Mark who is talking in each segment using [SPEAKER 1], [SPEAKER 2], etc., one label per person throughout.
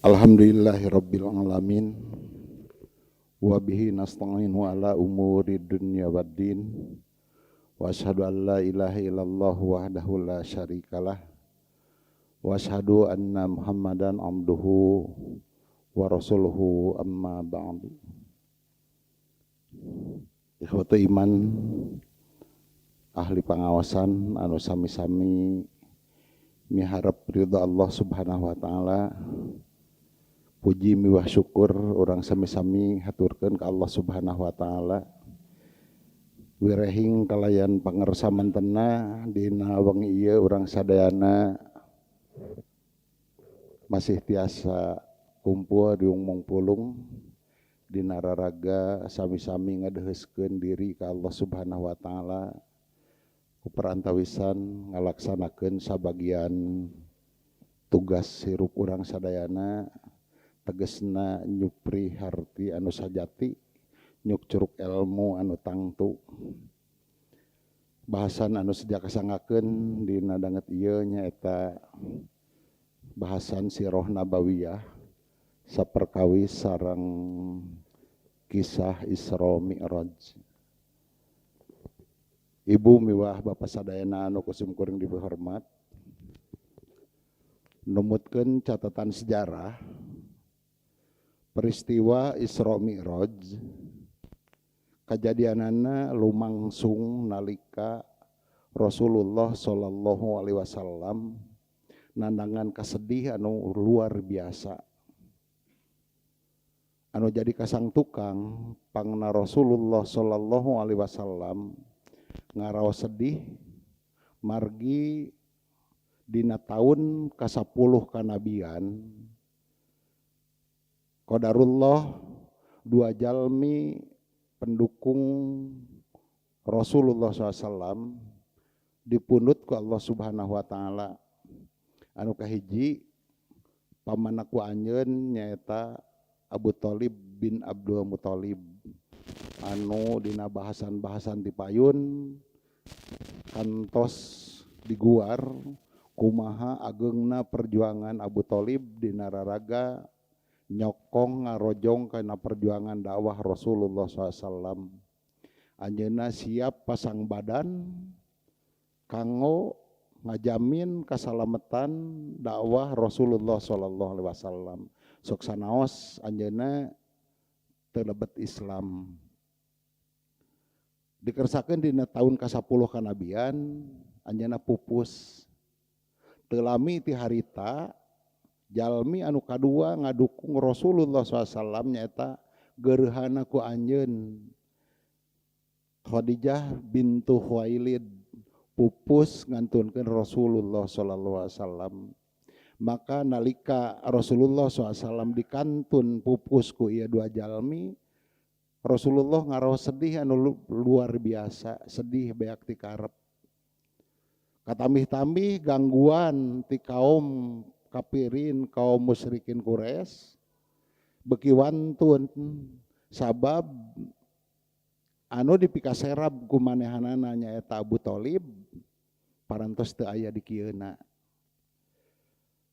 [SPEAKER 1] Alhamdulillahirabbil alamin wa bihi nasta'inu ala umuri dunya waddin wa asyhadu an la ilaha illallah wahdahu la syarikalah wa asyhadu anna Muhammadan abduhu wa rasuluhu, amma ba'du. Ikhwatu iman, ahli pengawasan anu sami-sami miharap ridha Allah Subhanahu wa Taala, puji miwah syukur urang sami-sami haturkeun ka Allah Subhanahu wa Taala, wirehing kalayan pangersa mantena dina wengi ieu urang sadayana masih tiasa kumpul di Umung Pulung dina raraga sami-sami ngadeheuskeun diri ka Allah Subhanahu wa Taala ku perantawisan ngalaksanakeun sabagian tugas hirup urang sadayana, tegesna nyupri harti anu sajati, nyukcruk ilmu anu tangtu. Bahasan anu seja kasanggakeun dina danget ieu nyaeta bahasan Siroh Nabawiyah saperkawis sareng kisah Isra Mi'raj. Ibu miwah Bapak sadayana anu ku simkuring dihormat, numutkeun catatan sejarah, peristiwa Isra Mi'raj kajadianana lumangsung nalika Rasulullah Shallallahu Alaihi Wasallam nandangan kasedih anu luar biasa, anu jadi kasang tukang pangna Rasulullah Shallallahu Alaihi Wasallam ngaraos sedih margi dina tahun ka-10 kanabian, qadarullah dua jalmi pendukung Rasulullah SAW dipundut ku Allah Subhanahu wa Taala. Anu kahiji pamanna ku anjeun, nyaeta Abu Thalib bin Abdul Muthalib, anu dina bahasan-bahasan di payun kantos diguar kumaha agengna perjuangan Abu Thalib dina raraga nyokong ngarojong kana perjuangan dakwah Rasulullah SAW. Anjeunna siap pasang badan kanggo ngajamin keselamatan dakwah Rasulullah Shallallahu Alaihi Wasallam. Sok sanaos anjeunna teu lebet Islam. Dikersakeun dina tahun ka-10 kanabian anjeunna pupus. Teu lami ti harita, jalmi anu kadua ngadukung Rasulullah SAW nyaeta gerhana ku anjeun, Khadijah bintu Khuwailid, pupus ngantunkeun Rasulullah sallallahu alaihi wasallam. Maka nalika Rasulullah SAW dikantun pupus ku ieu dua jalmi, Rasulullah ngaraos sedih anu luar biasa, sedih beak ti karep. Katambih-tambih gangguan ti kaum kafirin, kaum musyrikin Quraisy beki wantun, sabab anu dipikaserab ku manehanana, nyaeta Abu Thalib, parantos teu aya di kieuna.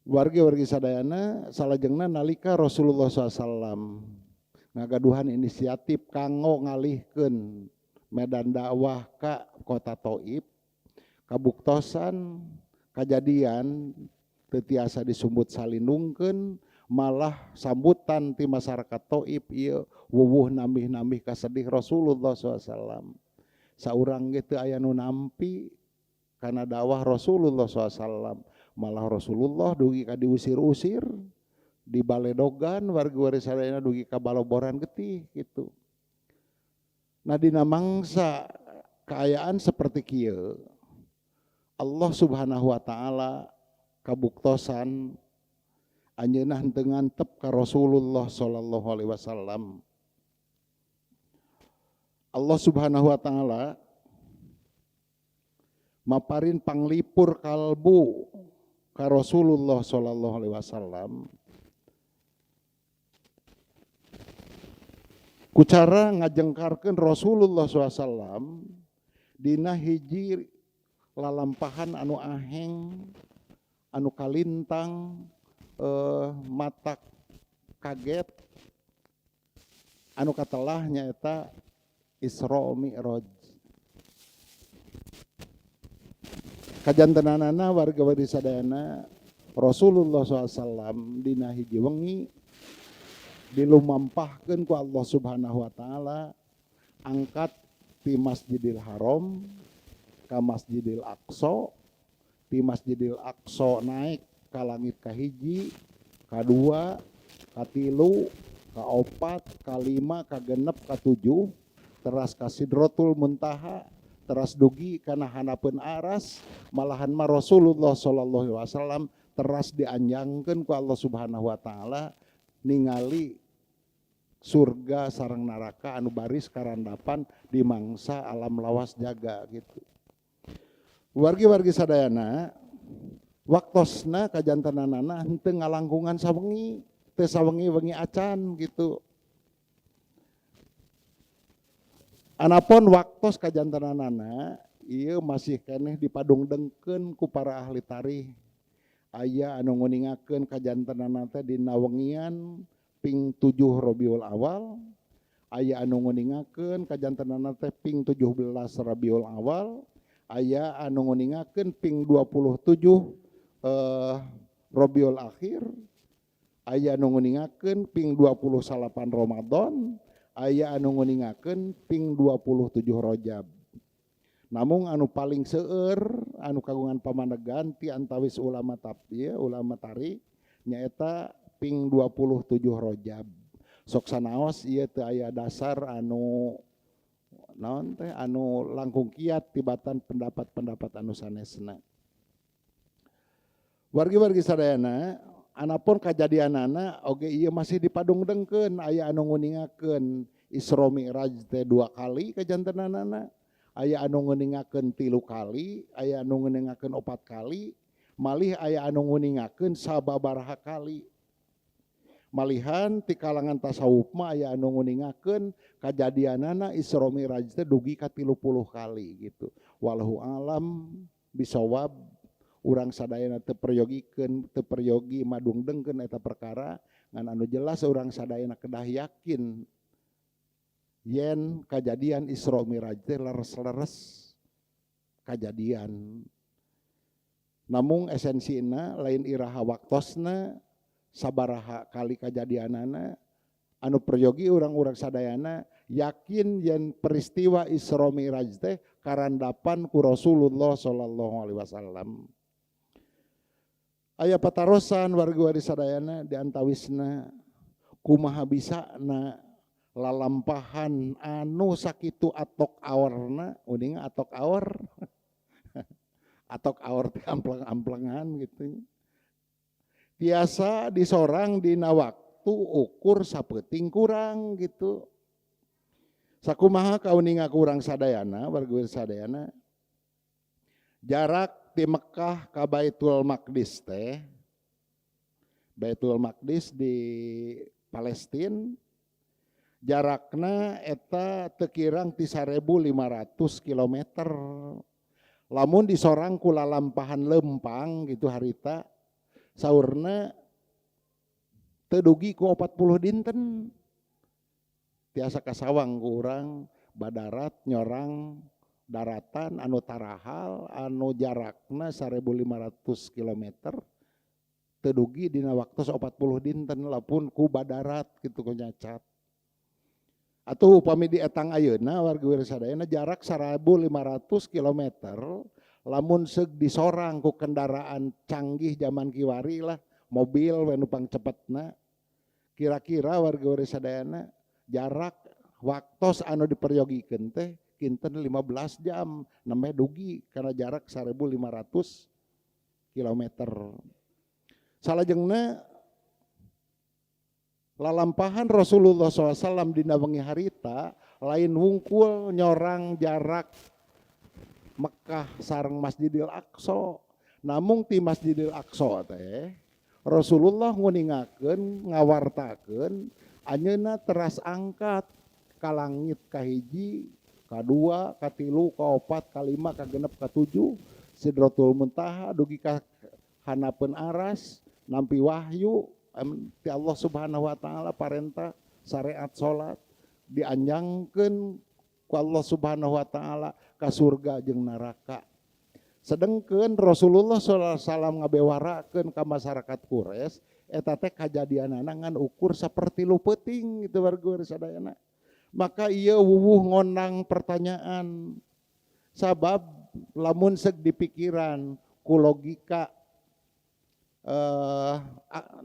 [SPEAKER 1] Wargi-wargi sadayana, salajengna nalika Rasulullah SAW ngagaduhan inisiatif kanggo ngalihkeun medan dakwah ka kota Taif, kabuktosan kajadian teu tiasa disumbut salindungkeun, malah sambutan ti masyarakat Taif ieu wuwuh nambih-nambih kasedih Rasulullah SAW. Saurang gitu aya nu nampi karena dakwah Rasulullah SAW, malah Rasulullah dugi ka diusir-usir di baledogan, wargi-wargi sadayana, dugi ka baloboran getih gitu. Nah, dina mangsa kaayaan seperti kieu, Allah Subhanahu wa Taala kabuktosan anjeunna henteu ngantep ka Rasulullah sallallahu alaihi wasallam. Allah Subhanahu wa Taala maparin panglipur kalbu ka Rasulullah sallallahu alaihi wasallam ku cara ngajengkarkeun Rasulullah SAW dina hiji lalampahan anu aheng, anu kalintang, matak Kaget anu katelah nyaeta Isra Mi'raj. Kajantenanana warga-wargi sadayana, Rasulullah SAW dina hiji wengi dilumampahkeun ku Allah Subhanahu wa taala, angkat ti Masjidil Haram ka Masjidil Aqsa, ti Masjidil Aqsa naik ka langit kahiji, kadua, katilu, kaopat, kalima, kagenep, katujuh, teras ka Sidratul Muntaha, teras dugi kana hanapeun aras. Malahan mah Rasulullah sallallahu alaihi wasallam teras dianjangkeun ku Allah Subhanahu wa taala ningali surga sareng neraka anu baris karandapan di mangsa alam lawas jaga gitu. Wargi-wargi sadayana, waktosna kajantenanana henteu ngalangkungan sawengi, teu sawengi wengi acan gitu. Anapun waktos kajantenanana ieu masih keneh dipadungdengkeun ku para ahli tarikh. Aya anu nguningakeun kajantenanana teh dina wengian ping 7 Rabiul Awal, aya anu nguningakeun kajantenanana teh ping 17 Rabiul Awal, aya anu nguningakeun ping 27 Rabiul Akhir, aya anu nguningakeun ping 28 Ramadan, aya anu nguningakeun ping 27 Rajab. Namung anu paling seueur anu kagungan pamanegan ti antawis ulama tafsir, ulama tarikh nyaeta ping 27 Rajab. Sok sanaos ieu teu aya dasar anu naon teh anu langkung kiat tibatan pendapat-pendapat anu sanesna. Wargi-wargi sadayana, anapun kajadianana oge ieu masih dipadungdengkeun, aya anu nguningakeun Isra Mi'raj teh 2 kali kajantenanana, aya anu nguningakeun 3 kali, aya anu nguningakeun 4 kali, malih aya anu nguningakeun sababaraha kali. Malihan ti kalangan tasawuf mah aya anu nguningakeun kajadianana Isra Mi'raj teh dugi ka 30 kali gitu. Wallahu alam bisawab, urang sadayana teu peryogikeun, teu peryogi madungdengkeun eta perkara, ngan anu jelas urang sadayana kedah yakin yen kajadian Isra Mi'raj teh leres-leres kajadian. Namung esensina lain iraha waktosna, sabaraha kali kajadianana, anu peryogi urang-urang sadayana yakin yen peristiwa Isra Mi'raj teh karandapan ku Rasulullah sallallahu alaihi wasallam. Aya patarosan wargi-wargi sadayana di antawisna kumaha bisana lalampahan anu sakitu atok awarna, uning atok awar. Atok awar teh amplang-amplangan gitu. Biasa disorang dina waktu ukur sapeuting kurang gitu. Sakumaha kauninga kurang sadayana, wargi sadayana, jarak di Mekah ka Baitul Maqdis teh, Baitul Maqdis di Palestina, jarakna eta teu kirang ti 1.500 kilometer. Lamun disorang ku lalampahan lempang gitu harita, saurna teu dugi ku 40 dinten. Tiasa kasawang ku urang badarat nyorang daratan anu tarahal anu jarakna 1.500 kilometer teu dugi dina waktu 40 dinten lapun ku badarat gitu ku nyacat. Atuh upami di etang ayeuna wargi sadayana jarak 1.500 kilometer lamun seug disorang ku kendaraan canggih zaman kiwari lah, mobil we nu pangcepetna, kira-kira wargi sadayana jarak waktos anu diperyogikeun teh kinten 15 jam namanya dugi karena jarak 1.500 kilometer. Salajengna lalampahan Rasulullah shallallahu alaihi wasallam dina wengi harita lain wungkul nyorang jarak Mekah sareng Masjidil Aqsa. Namung ti Masjidil Aqsa teh Rasulullah nguningakeun ngawartakeun anjeunna teras angkat ka langit kahiji, kadua, katilu, kaopat, kalima, kagenep, katujuh, Sidratul Muntaha dugi ka hanapeun aras nampi wahyu. Ti Allah Subhanahu wa taala parentah syariat salat dianjangkeun ku Allah Subhanahu wa taala ka surga jeung neraka. Sedengkeun Rasulullah sallallahu alaihi wasallam ngabewarakeun ka masyarakat Quraisy eta teh kajadianana ngan ukur saperti peuting gitu, warga sadayana. Maka ieu wuwuh ngondang pertanyaan, sabab lamun seg dipikiran ku logika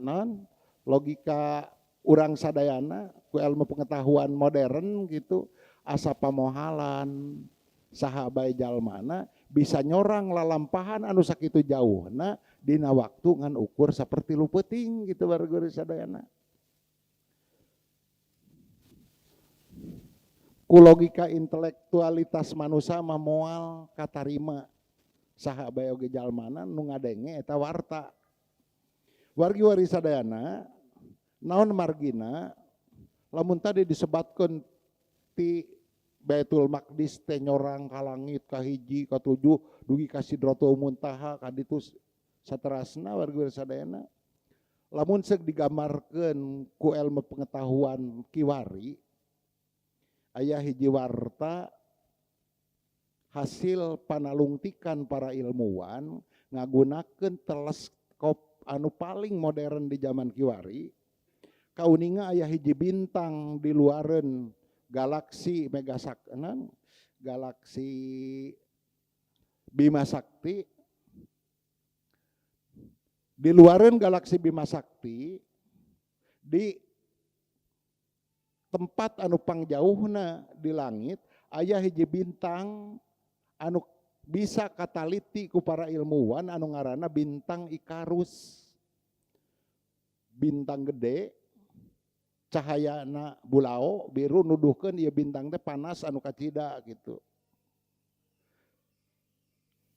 [SPEAKER 1] non logika urang sadayana, ku ilmu pengetahuan modern gitu, asa pamohalan saha bae jalmana bisa nyorang lalampahan anu sakitu jauhna dina waktu ngan ukur saperti peuting gitu, warga sadayana. Ku logika intelektualitas manusia mah moal katarima saha bae oge jalmana nu ngadenge eta warta. Wargi wari sadayana, naon margina lamun tadi disebatkeun ti Baitul Maqdis teh nyorang ka langit ka hiji ka tujuh dugi ka Sidratul Muntaha ka ditu saterasna, wargi wari sadayana, lamun seuk digambarkeun ku ilmu pengetahuan kiwari, aya hiji warta hasil panalungtikan para ilmuwan ngagunakeun teleskop anu paling modern di zaman kiwari. Kauninga aya hiji bintang di luareun galaksi Megasaknan, galaksi Bima Sakti. Di luareun galaksi Bima Sakti, di tempat anu pangjauhna di langit, aya hiji bintang anu bisa kataliti ku para ilmuwan anu ngaranna bintang Ikarus. Bintang gede, cahayana bulao biru, nuduhkeun ieu bintang teh panas anu kacida gitu.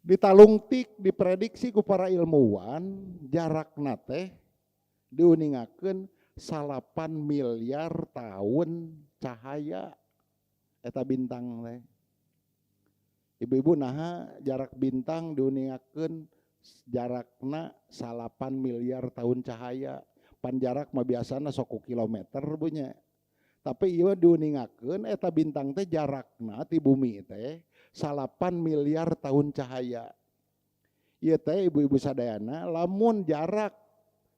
[SPEAKER 1] Ditalungtik, diprediksi ku para ilmuwan, jarakna teh diuningakeun 9 miliar tahun cahaya eta bintang teh. Ibu-ibu, naha jarak bintang diuningakeun jarakna 9 miliar tahun cahaya? Pan jarak mah biasana sok ku kilometer punya, tapi ieu diuningakeun eta bintang teh jarakna ti bumi teh 9 miliar tahun cahaya. Ieu teh, ibu-ibu sadayana, lamun jarak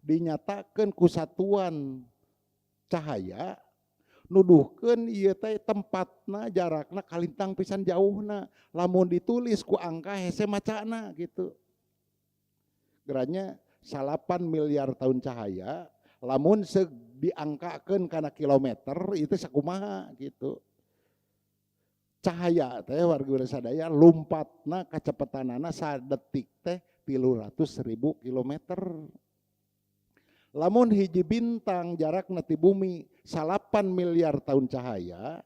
[SPEAKER 1] dinyatakan ku satuan cahaya, nuduhkeun ieu teh tempatna, jarakna kalintang pisan jauhna. Lamun ditulis ku angka hese macana gitu. Geranya 9 miliar tahun cahaya lamun seug diangkakeun kana kilometer itu sakumaha gitu. Cahaya teh, warga sadaya, lumpatna kacepetanana sadetik teh 300.000 kilometer. Lamun hiji bintang jarakna ti bumi 9 miliar tahun cahaya,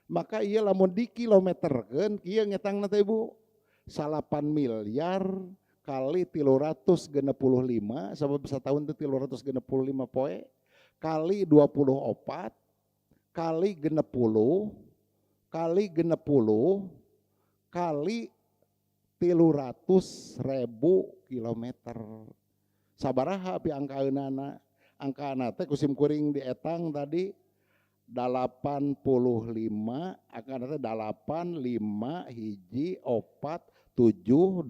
[SPEAKER 1] maka ieu lamun di kilometerkeun kieu ngetangna teh, Ibu, 9 miliar kali 365, sabab satahun teh 365 poe, kali 24 kali 60 kali 60 kali 300.000 kilometer. Sabaraha pi angkaeunana? Angkana teh ku sim kuring dietang tadi 85, angkana teh 8 5 1 4 7 2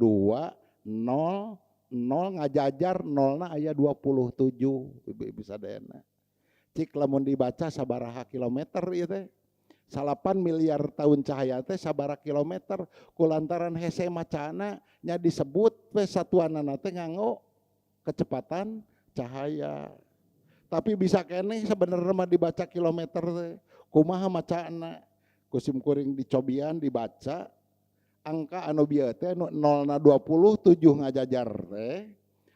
[SPEAKER 1] 0 0 ngajajar nolna aya 27. Ibu-ibu sadayana, cik lamun dibaca sabaraha kilometer ieu teh? 9 miliar tahun cahaya teh sabaraha kilometer? Kulantaran hese macana nya disebut we satuanana teh nganggo kecepatan cahaya. Tapi bisa keneh sebenarnya mah dibaca kilometer teh. Kumaha macana? Ku sim kuring dicobian dibaca angka anu bieu teh, nu 0 na 27 ngajajar teh,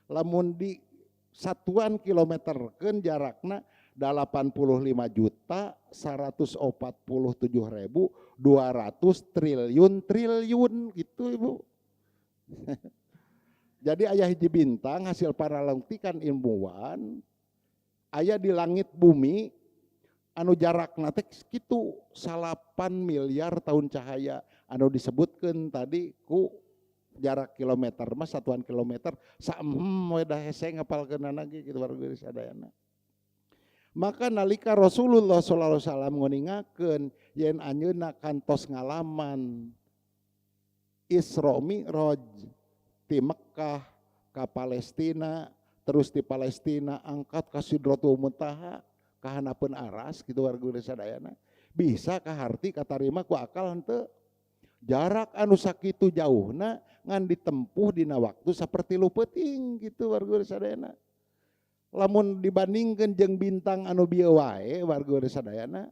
[SPEAKER 1] lamun di satuan kilometerkeun jarakna 85 juta 147 ribu 200 triliun triliun gitu, Ibu. Jadi aya hiji bintang hasil paralungtikan ilmuwan aya di langit bumi anu jarakna teh kitu, 9 miliar tahun cahaya, anu disebutkan tadi ku jarak kilometer mah satuan kilometer saem we da hese ngapalkeunana ge kitu, warga sadayana. Maka nalika Rasulullah sallallahu alaihi wasallam nguningakeun yen anjeunna kantos ngalaman Isra Mi'raj ti Mekah ka Palestina, terus di Palestina angkat ka Sidratul Muntaha ka handapeun aras gitu warga sadayana. Bisa kaharti katarima ku akal henteu? Jarak anu sakitu jauhna ngan ditempuh dina waktu sapertilu peuting gitu warga sadayana. Lamun dibandingkeun jeung bintang anu bieu wae warga sadayana,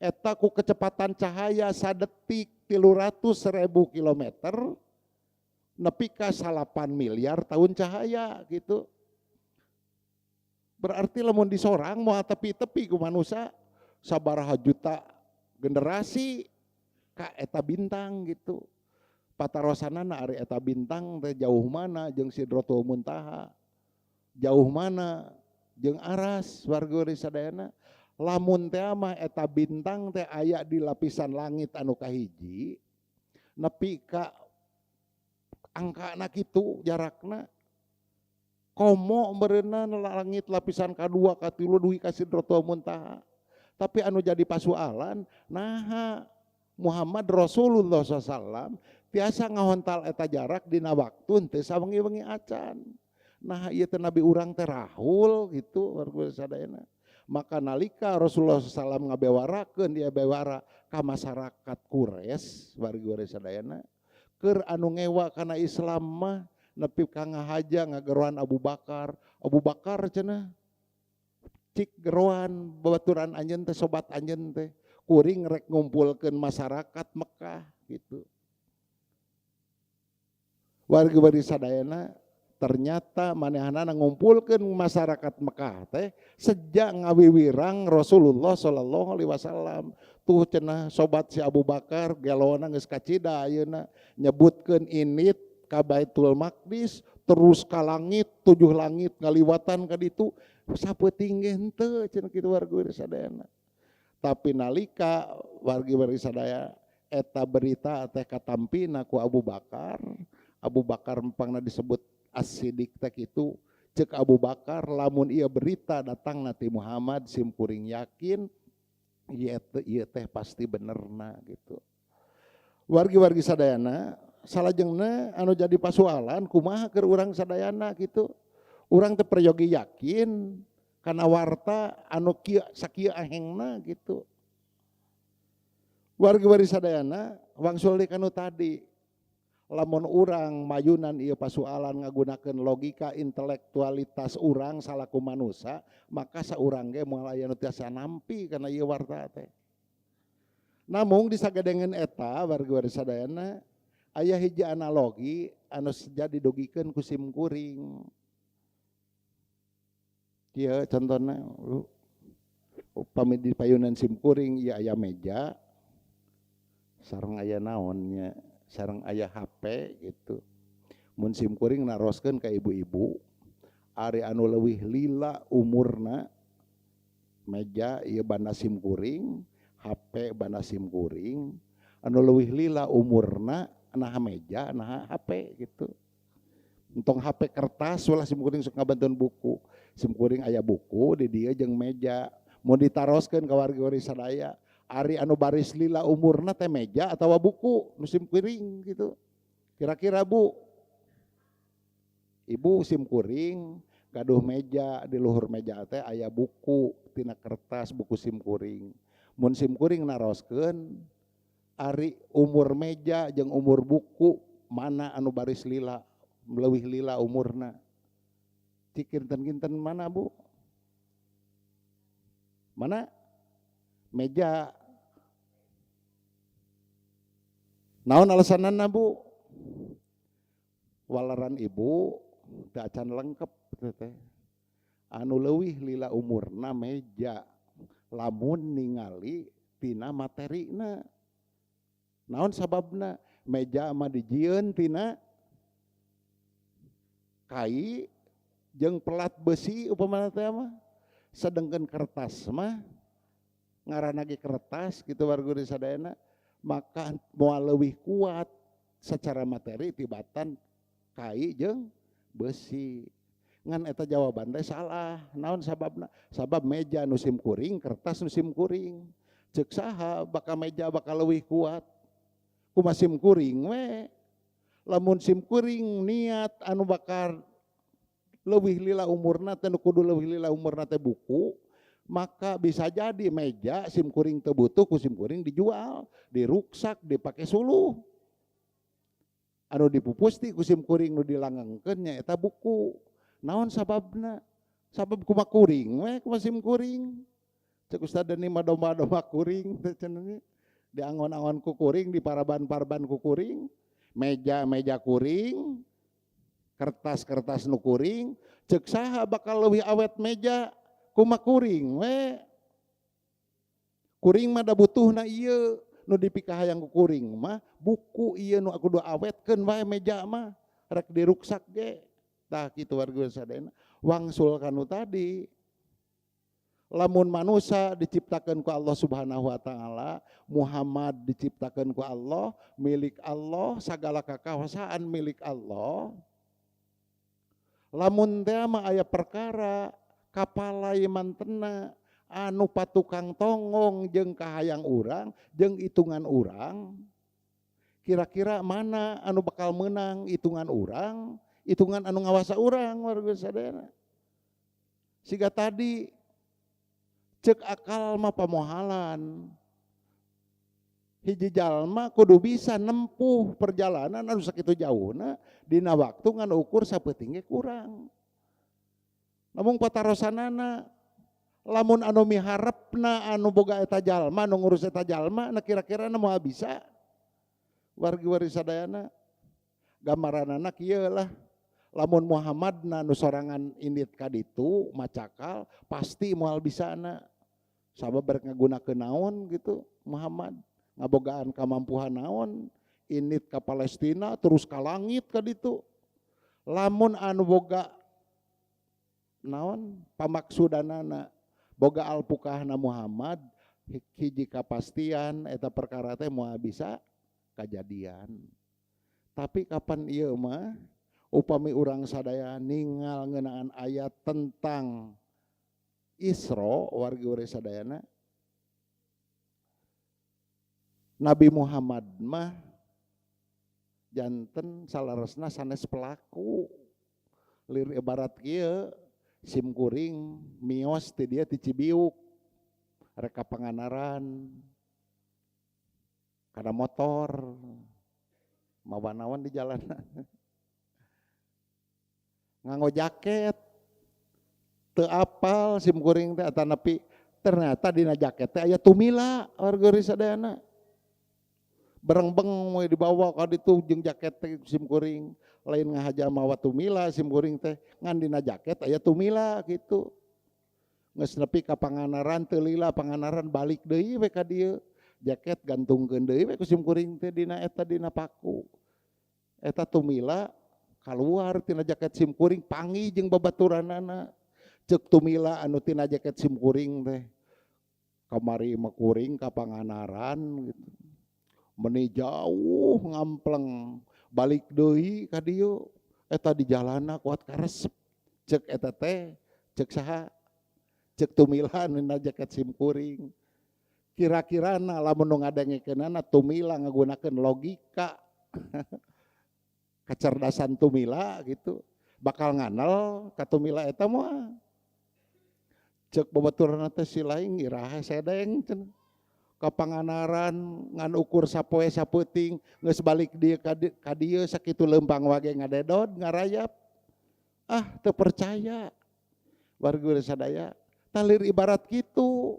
[SPEAKER 1] eta ku kecepatan cahaya sadetik 300.000 kilometer nepi ka 8 miliar tahun cahaya gitu. Berarti lamun disorang moal tepi-tepi ku manusia sabaraha juta generasi ka eta bintang gitu. Patarosanana ari eta bintang teh jauh mana jeung Sidratul Muntaha, jauh mana jeung aras warga sadayana. Lamun teh mah eta bintang teh aya di lapisan langit anu kahiji nepi ka angkana kitu jarakna, komo meureunna langit lapisan kadua katilu dugi ka Sidratul Muntaha. Tapi anu jadi pasualan, naha Muhammad Rasulullah shallallahu alaihi wasallam tiasa ngahontal eta jarak dina waktu teu sawengi-wengi acan. Nah ieu teh nabi urang teh rahul gitu warga sadayana. Maka nalika Rasulullah shallallahu alaihi wasallam ngabewarakeun dia bewara ka masyarakat Quraisy warga sadayana, keur anu ngewa kana Islam mah nepi ka ngahaja ngageroan Abu Bakar. Abu Bakar cenah cik geroan babaturan anjeun teh, sobat anjeun teh, kuring rek ngumpulkeun masyarakat Mekah gitu. Warga sadayana ternyata manehanana ngumpulkeun masyarakat Mekah teh sejak ngawiwirang Rasulullah sallallahu alaihi wasallam. Tuh cenah sobat si Abu Bakar gelona geus kacida ayeuna nyebutkeun init ka Baitul Maqdis terus ka langit 7 langit ngaliwatan ka ditu sapeuting ge henteu cenah kitu warga sadayana. Tapi nalika wargi-wargi sadaya eta berita teh katampina ku Abu Bakar, Abu Bakar empangna disebut As-Siddiq teh kitu. Cek Abu Bakar lamun ieu berita datang ti Muhammad sim kuring yakin ieu teh pasti benerna gitu. Wargi-wargi sadayana salajengna anu jadi pasualan kumaha keur urang sadayana gitu. Urang teh peryogi yakin kana warta anu kieu sakieu ahengna gitu. Wargi-wargi sadayana wangsul deui kanu tadi. Lamun urang mayunan ieu pasualan ngagunakeun logika intelektualitas urang salaku manusia, maka saurang ge moal aya nu tiasa nampi kana ieu warta teh. Namung disagedengeun eta wargi-wargi sadayana aya hiji analogi anu seja didugikeun ku sim kuring. Kieu contona, upami di payunan sim kuring ieu aya meja sareng aya naon nya, sareng aya HP gitu. Mun sim kuring naroskeun ka ibu-ibu, ari anu leuwih lila umurna meja ieu banda sim kuring, HP banda sim kuring, anu leuwih lila umurna naha meja naha HP gitu. Entong HP kertas ulah sim kuring sok ngabantuan buku. Sim kuring aya buku di dieu jeung meja. Mun ditaroskeun ka wargi-wargi sadaya, ari anu baris lila umurna teh meja atawa buku nu sim kuring gitu. Kira-kira Bu, ibu sim kuring gaduh meja, di luhur meja teh aya buku tina kertas buku sim kuring. Mun sim kuring naroskeun ari umur meja jeung umur buku mana anu baris lila, leuwih lila umurna? Cik kinten-kinten mana Bu? Mana? Meja. Naon alasanana Bu? Waleran ibu teu acan lengkep teh. Anu leuwih lila umurna meja lamun ningali tina materina. Naon sababna? Meja mah dijieun tina kai jeung pelat besi upamana teh mah. Sedengkeun kertas mah ngaranna ge kertas gitu warga sadayana, maka moal leuwih kuat secara materi tibatan kai jeung besi. Ngan eta jawaban teh salah. Naon sababna? Sabab meja nu sim kuring, kertas nu sim kuring. Cek saha bakal meja bakal leuwih kuat? Kumaha sim kuring we? Lamun sim kuring niat anu bakal leuwih lila umurna teh, nu kudu leuwih lila umurna teh buku, maka bisa jadi meja sim kuring teu butuh, ku sim kuring dijual, diruksak, dipake suluh. Anu dipupusti ku sim kuring, nu dilanggengkeun nya eta buku. Naon sababna? Sabab kumaha kuring we, kumaha sim kuring. Cek Ustaz Deni mah domba-domba kuring teh cenah, diangon-angon ku kuring, diparaban-paraban ku kuring, meja-meja kuring, kertas-kertas nu kuring, cek saha bakal leuwih awet meja? Kumaha kuring we? Kuring mah da butuhna ieu, nu dipikahayang ku kuring mah buku ieu nu kudu awetkeun wae, meja mah rek diruksak ge. Tah kitu, warga sadayana, wangsul kanu tadi. Lamun manusia diciptakan ku Allah Subhanahu wa Taala, Muhammad diciptakan ku Allah, milik Allah, segala kekuasaan milik Allah. Lamun teh mah aya perkara kapalai mantena anu patukang tonggong jeung kahayang urang jeung hitungan urang, kira-kira mana anu bakal menang? Hitungan urang, hitungan anu ngawasa urang, warga sadayana? Siga tadi, cek akal mah pamohalan hiji jalma kudu bisa nempuh perjalanan anu sakitu jauhna dina waktu ngan ukur sapeuting ge kurang. Namun patarosanana, lamun anu miharepna anu boga eta jalma, anu ngurus eta jalma, nah kira-kira na moal bisa, wargi-wargi sadayana? Gambaranana kieu lah, lamun Muhammad na nu sorangan indit ka ditu macakal, pasti moal bisa na. Sabab barek ngagunakeun naon gitu? Muhammad ngabogaan kamampuhan naon indit ka Palestina terus ka langit ka ditu? Lamun anu boga naon pamaksudanana, boga alpukahna Muhammad, hiji kapastian eta perkara teh moal bisa kajadian. Tapi kapan ieu mah upami urang sadaya ningal ngeunaan ayat tentang Isra, wargi urang sadayana, Nabi Muhammad mah janten salaresna sanes pelaku. Lir ibarat kieu, sim kuring mios ti dieu ti Cibiuk rek ka Pangandaran kana motor, mawa naon di jalan? Nganggo jaket. Teu apal sim kuring teh, atanapi ternyata dina jaket teh aya tumila, warga sadayana. Berengbeng we dibawa ka ditu jeung jaket teh. Sim kuring lain ngahaja mawa tumila, sim kuring teh ngan dina jaket aya tumila gitu. Geus nepi ka Pangandaran, teu lila Pangandaran balik deui we ka dieu, jaket gantungkeun deui we ku sim kuring teh dina eta, dina paku. Eta tumila keluar tina jaket sim kuring, panggih jeung babaturanana. Cek tumila anu tina jaket sim kuring teh, "Kamari mah kuring ka Pangandaran gitu, meni jauh ngampleng, balik deui ka dieu, eta di jalanna kuat karesep." Cek eta teh, cek saha? Cek tumila anu dina jaket sim kuring. Kira-kira na lamun nu ngadengekeunana tumila ngagunakeun logika kecerdasan tumila gitu, bakal nganal ka tumila eta moal? Cek babaturanna teh, "Si laing iraha sedeng cenah ka Pangandaran ngan ukur sapoe sapeuting, geus balik dieu ka dieu sakitu leumpang wage ngadedod ngarayap. Ah, teu percaya." Warga sadaya, talir ibarat kitu,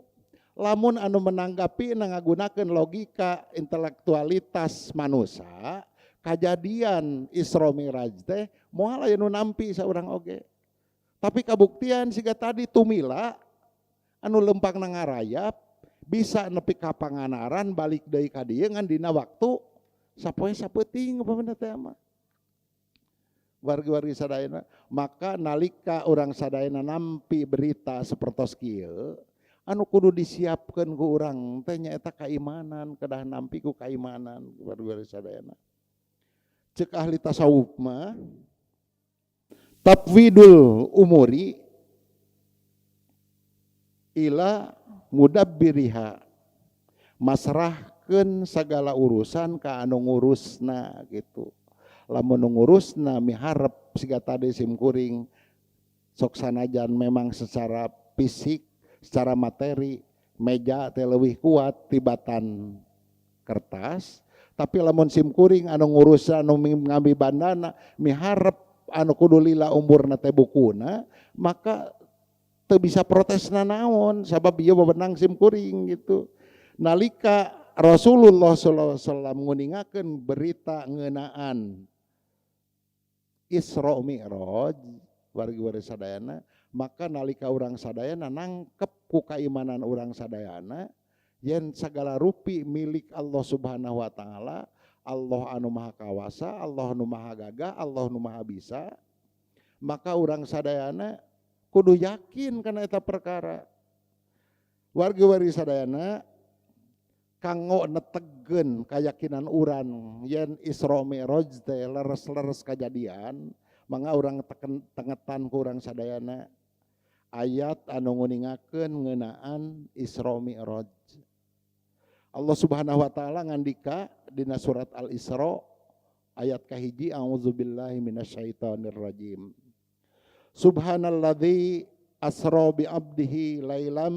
[SPEAKER 1] lamun anu menanggapi ngagunakeun logika intelektualitas manusia, kajadian Isra Mi'raj teh moal aya nu nampi saurang oge. Tapi kabuktian siga tadi, tumila anu lempang ngarayap bisa nepi ka Pangandaran, balik deui ka dieu ngan dina waktu sapoe sapeuting upamana teh mah. Wargi-wargi sadayana, maka nalika urang sadayana nampi berita sapertos kieu, anu kudu disiapkeun ku urang teh nyaeta kaimanan, kedah nampi ku kaimanan, wargi-wargi sadayana. Cek ahli tasawuf mah Tafwidul umuri ila mudabbiriha, masrahkeun sagala urusan ka anu ngurusna gitu. Lamun nu ngurusna miharep siga tadi sim kuring, sok sanajan memang secara fisik, secara materi meja teh leuwih kuat tibatan kertas, tapi lamun sim kuring anu ngurus, anu ngambil bandana, miharep anu kudu lila umurna teh bukuna, maka teu bisa protes nanaon, sabab ieu wewenang sim kuring gitu. Nalika Rasulullah sallallahu alaihi wasallam nguningakeun berita ngeunaan Isra Mi'raj, wargi-wargi sadayana, maka nalika urang sadayana nangkep ku kaimanan urang sadayana yen sagala rupi milik Allah Subhanahu wa Taala, Allah anu maha kawasa, Allah anu maha gagah, Allah anu maha bisa, maka urang sadayana kudu yakin kana eta perkara. Wargi-wargi sadayana, kanggo netegkeun kayakinan urang yen Isra Mi'raj teh leres-leres kajadian, mangga urang teken tengetan ku urang sadayana ayat anu nguningakeun ngeunaan Isra Mi'raj. Allah Subhanahu wa Taala ngandika dina surat Al-Isra ayat kahiji, a'udzubillahi minasyaitonir rajim. Subhanalladzi asra bi abdihi lailam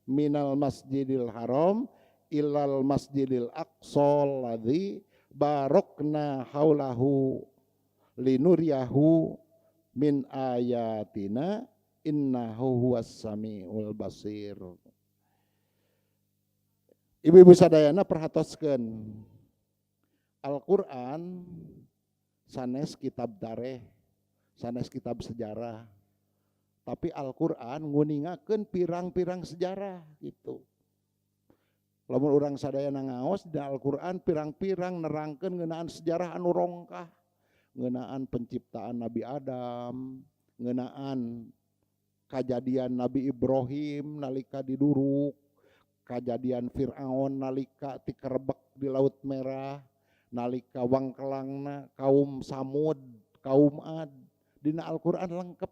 [SPEAKER 1] minal masjidil haram ilal masjidil aqsa alladzi barokna haulahu linuriyahu min ayatina innahu huwas samiul basir. Ibu-ibu sadayana, perhatoskeun, Al-Qur'an sanes kitab tareh, sanes kitab sejarah. Tapi Al-Qur'an nguningakeun pirang-pirang sejarah gitu. Lamun urang sadayana ngaos di Al-Qur'an, pirang-pirang nerangkeun ngeunaan sejarah anu rongkah, ngeunaan penciptaan Nabi Adam, ngeunaan kajadian Nabi Ibrahim nalika diduruk, kajadian Fir'aun nalika tikerebek di Laut Merah, nalika wangkelangna kaum Samud, kaum Ad, dina Al-Qur'an lengkap.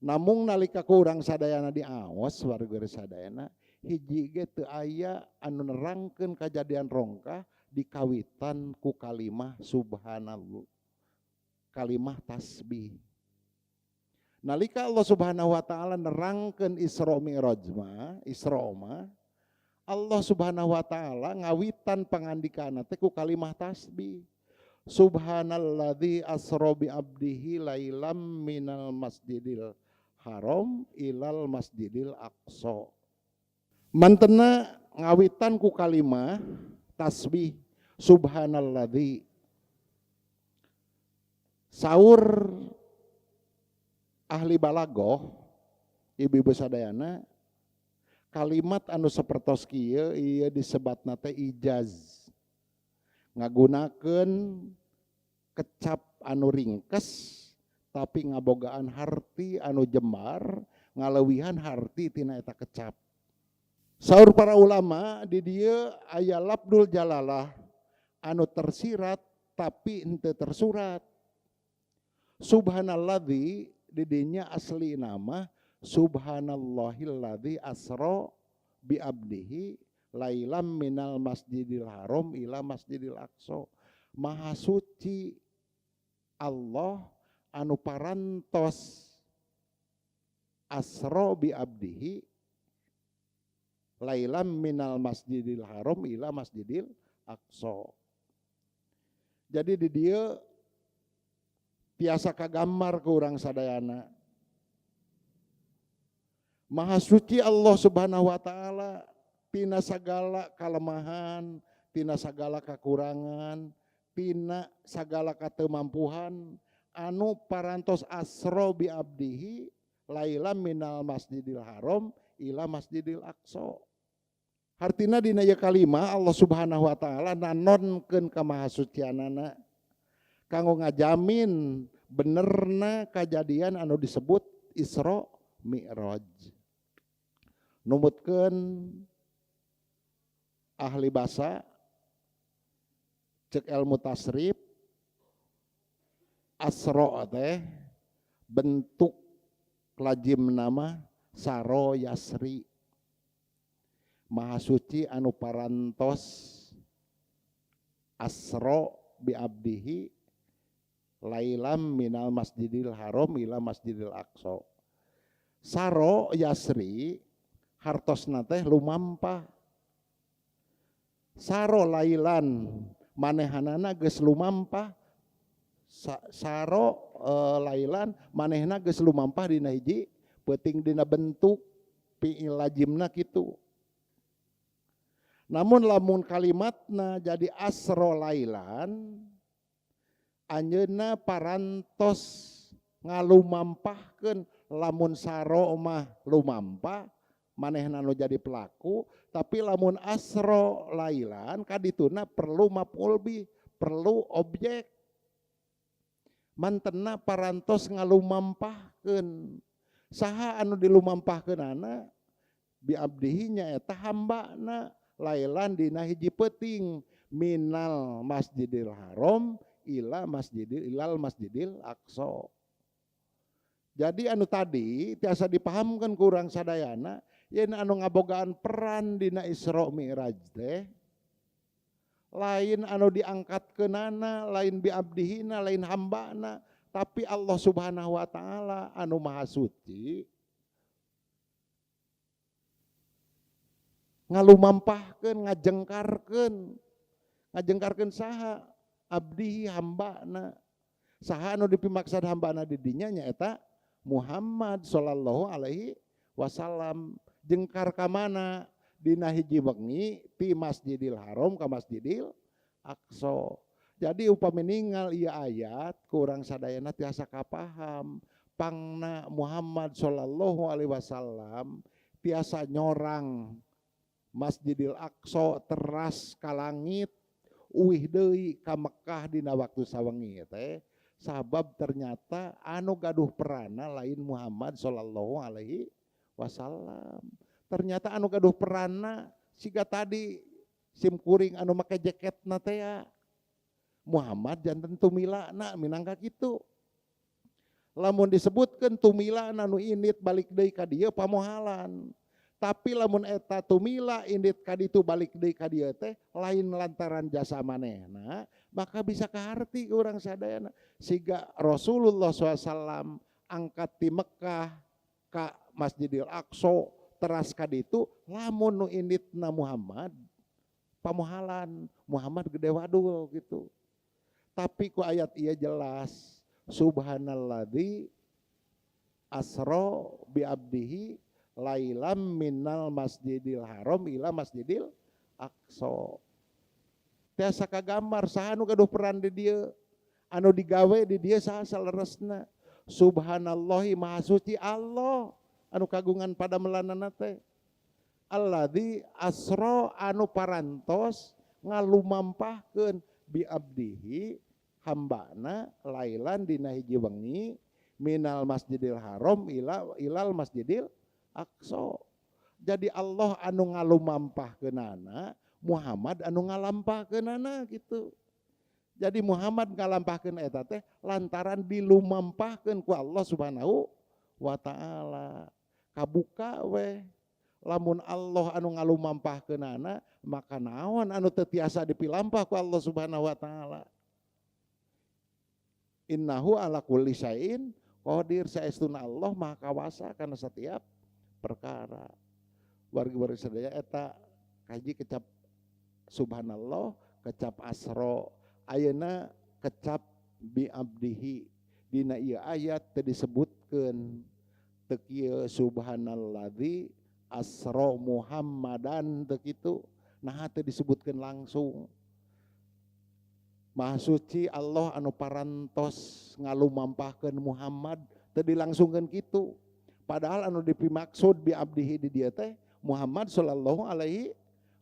[SPEAKER 1] Namung nalika ku urang sadayana diaos, warga sadayana, hiji ge teu aya anu nerangkeun kajadian rongkah dikawitan ku kalimah subhanallah, kalimah tasbih. Nalika Allah Subhanahu wa Taala nerangkeun Isra Mi'raj mah, Isra mah, Allah Subhanahu wa Taala ngawitan pangandikana teh ku kalimah tasbih. Subhanalladzi asra bi abdihi lailam minal masjidil haram ilal masjidil aqsa. Mantena ngawitan ku kalimah tasbih subhanalladzi. Saur ahli balagoh, ibu-ibu sadayana, kalimat anu sapertos kieu ieu disebatna teh ijaz, ngagunakeun kecap anu ringkes tapi ngabogaan harti anu jembar, ngaleuwihan harti tina eta kecap. Saur para ulama, di dieu aya lafdul jalalah anu tersirat tapi henteu tersurat. Subhanalladzi di dinya asli nama subhanallahilladzi asra bi abdihi lailam minal masjidil haram ila masjidil aqsa. Maha suci Allah anu parantos asra bi abdihi lailam minal masjidil haram ila masjidil aqsa. Jadi di dieu tiasa kagambar ku urang sadayana. Maha suci Allah Subhanahu wa Taala tina sagala kalemahan, tina sagala kekurangan, tina sagala katemampuhan, anu parantos asro bi abdihi laila minal masjidil haram ila masjidil aqsa. Hartina dina ieu kalimah Allah Subhanahu wa Taala nanonkeun kamahasucianana kanggo ngajamin benerna kajadian anu disebut Isra Mi'raj. Numutkeun ahli basa, cek ilmu tasrif. Asra teh bentuk lajim nama saro yasri, maha suci anu parantos asra bi abdihi lailam minal masjidil haram ila masjidil aqsa. Saro yasri hartosna teh lumampah. Saro lailan manehanana geus lumampah. Saro lailan manehna geus lumampah dina hiji peuting dina bentuk fi'il lajimna kitu. Namun lamun kalimatna jadi asro lailan anjeunna parantos ngalumampahkeun. Lamun saro mah lumampah manehna nu jadi pelaku, tapi lamun asro lailan kadituna perlu maf'ul bih, perlu objek. Mantena parantos ngalumampahkeun. Saha anu dilumampahkeunana? Bi abdihi nyaeta hambana lailan dina hiji peuting minal masjidil haram ila masjidil ilal masjidil aqsa. Jadi anu tadi tiasa dipahamkan kurang sadayana yen anu ngabogaan peran dina Isra Mi'raj teh lain anu diangkatkeunana, lain bi abdihina, lain hambana, tapi Allah Subhanahu wa taala anu maha suci ngalumampahkeun, ngajengkarkeun. Ngajengkarkeun saha? Abdihi, hambana. Saha anu dipimaksad hambana di dinya nyaeta Muhammad sallallahu alaihi wasallam. Jengkar ka mana? Dina hiji wengi ti Masjidil Haram ka Masjidil Aqsa. Jadi upami ningal ieu ayat kurang sadayana tiasa kapaham pangna Muhammad sallallahu alaihi wasallam tiasa nyorang Masjidil Aqsa teras ka langit uih deui ka Mekah dina waktu sawengi teh, sabab ternyata anu gaduh perana lain Muhammad sallallahu alaihi wasallam. Ternyata anu gaduh perana siga tadi sim kuring anu make jaketna teh ya Muhammad janten tumilana minangka kitu. Lamun disebutkeun tumilana nu indit balik deui ka dieu pamohalan. Tapi lamun eta tumila indit ka ditu balik deui ka dieu teh lain lantaran jasa manehna, maka bisa kaharti urang sadayana. Siga Rasulullah shallallahu alaihi wasallam angkat ti Mekah ka Masjidil Aqsa teras ka ditu, lamun nu inditna Muhammad pamohalan Muhammad gede wadul gitu. Tapi ku ayat ieu jelas subhanalladzi asra bi abdihi lailam minal masjidil haram ila masjidil aqsa. Tiasa kagambar saha anu gaduh peran di dieu, anu digawe di dieu saha saleresna. Subhanallahi, maha suci Allah anu kagungan pada melanana teh. Alladzi asra anu parantos ngalumampahkeun bi abdihi hambana lailan dina hiji wengi minal masjidil haram ila ilal masjidil aqsa. Jadi Allah anu ngalumampahkeunana, Muhammad anu ngalampahkeunana gitu. Jadi Muhammad ngalampahkeun eta teh lantaran dilumampahkeun ku Allah Subhanahu wa taala. Kabuka weh lamun Allah anu ngalumampahkeunana, maka naon anu teu tiasa dipilampah ku Allah Subhanahu wa taala. Innahu ala kulli syai'in qadir, saestuna Allah maha kawasa kana setiap perkara. Wargi-wargi sadaya eta kaji kecap subhanallah, kecap asra, ayeuna kecap bi abdihi. Dina ieu ayat teu disebutkeun teu kieu subhanalladzi asra Muhammadan teu kitu, naha teu disebutkeun langsung. Maha suci Allah anu parantos ngalumampahkeun Muhammad teu dilangsungkeun kitu. Padahal anu dipimaksud bi abdihi di dieu teh Muhammad sallallahu alaihi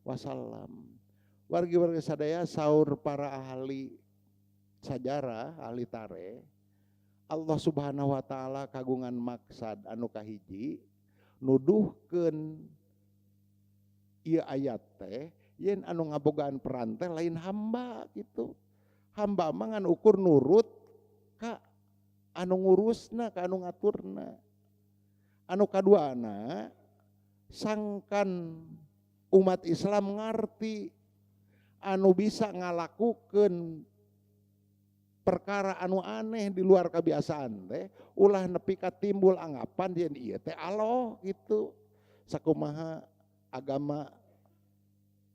[SPEAKER 1] wasallam. Wargi-wargi sadaya, saur para ahli sajarah, ahli tarikh, Allah Subhanahu wa taala kagungan maksad anu kahiji nuduhkeun ieu ayat teh yen anu ngabogaan peran teh lain hamba gitu. Hamba mah ngan ukur nurut ka anu ngurusna ka anu ngaturna. Anu kaduana sangkan umat Islam ngarti anu bisa ngalakukeun perkara anu aneh di luar kebiasaan teh ulah nepi ka timbul anggapan yen ieu teh Allah gitu. Sakumaha agama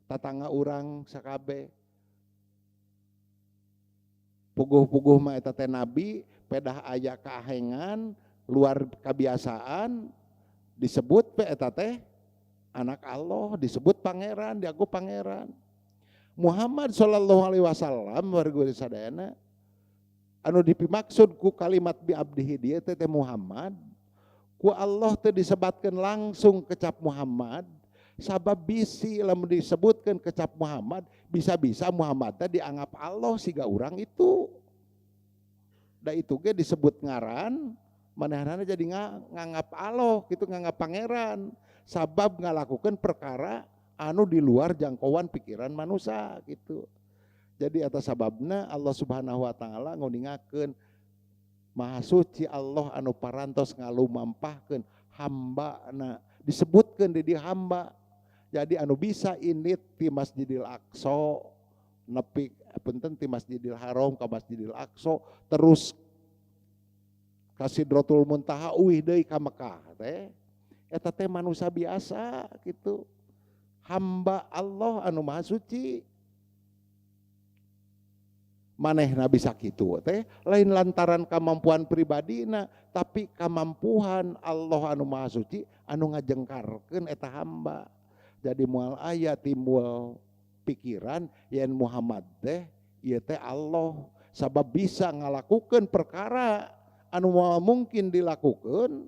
[SPEAKER 1] tatangga urang sakabe puguh-puguh mah eta teh nabi pedah aya kaahengan luar kebiasaan disebut pe eta teh anak Allah, disebut pangeran, diaku pangeran. Muhammad sallallahu alaihi wasallam warga sadayana anu dipimaksud ku kalimat bi abdihi dieu teh teh Muhammad, ku Allah teh disebatkeun langsung kecap Muhammad, sabab bisi lamun disebutkeun kecap Muhammad, bisa-bisa Muhammad teh dianggap Allah siga urang itu. Da itu ge disebut ngaran, manehna jadi nganggap Allah gitu, nganggap pangeran, sabab ngalakukeun perkara anu di luar jangkauan pikiran manusia gitu. Jadi atas sababna Allah Subhanahu wa taala nguningakeun maha suci Allah anu parantos ngalumampahkeun hambana, disebutkeun di dieu hamba. Jadi anu bisa indit ti Masjidil Aqsa nepi punten ti Masjidil Haram ka Masjidil Aqsa terus ka Sidratul Muntaha uih deui ka Mekah teh eta teh manusia biasa gitu. Hamba Allah anu maha suci. Manehna bisa kitu teh lain lantaran kemampuan pribadina tapi kemampuan Allah anu maha suci anu ngajengkarkeun eta hamba. Jadi moal aya timbul pikiran yen Muhammad teh ieu teh Allah sabab bisa ngalakukeun perkara anu moal mungkin dilakukeun